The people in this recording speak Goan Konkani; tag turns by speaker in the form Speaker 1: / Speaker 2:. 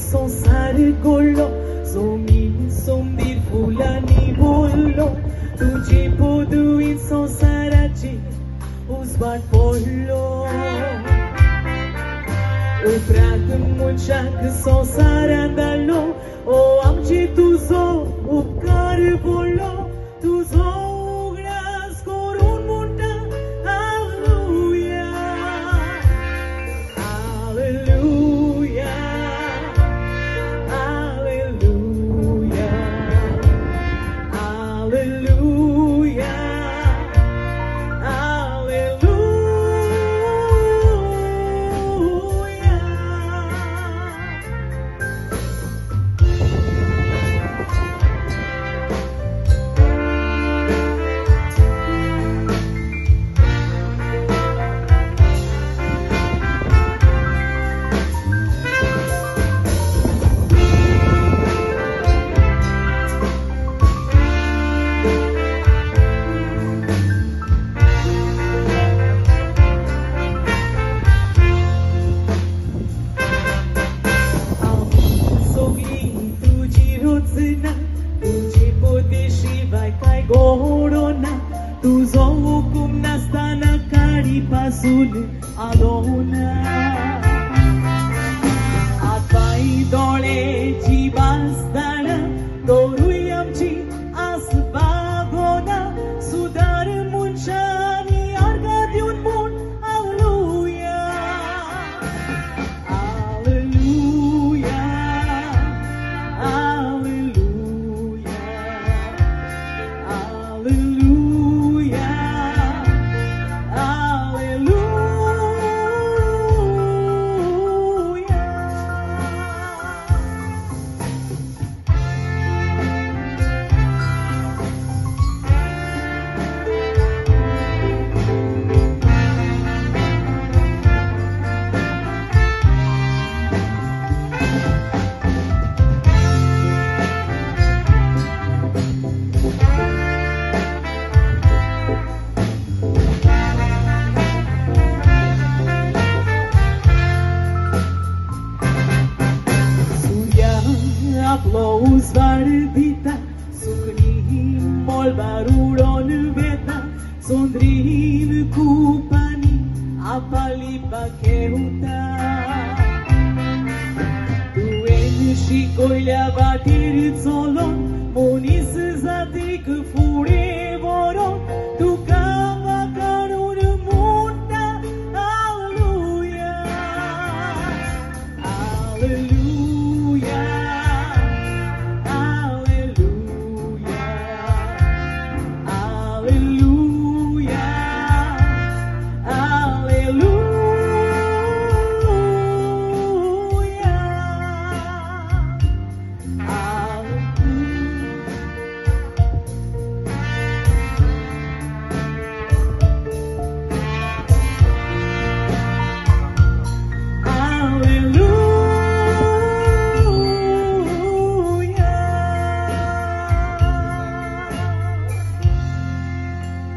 Speaker 1: संसार करलो, जमीन सोमदीर फुलांनी भरलो, तुजे पदवीन संवसाराचेर उजवाड पडलो. उपरांत मनशाक संवसारांत धाडलो, ओ आमचे तुजो उपकार पडलो, तुजो उगडास करून म्हणटा hallelujah, hallelujah, hallelujah, hallelujah, hallelujah. सगळी तुजी रचना, तुजे पदे शिवाय कांय घडना, तुजो हुकूम नासतना काडी पासून आलो ना. हात पांय दोळे जीब आसतना तरूय आमची आस भागना, सुदार मनशांनी आर्गां दिवन म्हूण hallelujah, hallelujah, hallelujah, hallelujah, hallelujah. सुर्या आपलो उजवाड दिता, सुकणीं मळबार उडोन वेता, चंद्रीन कुपांनी आपालिपा घेवता. तुवें शिकयल्या वाटेर चलोन मनीस जातीक फुडें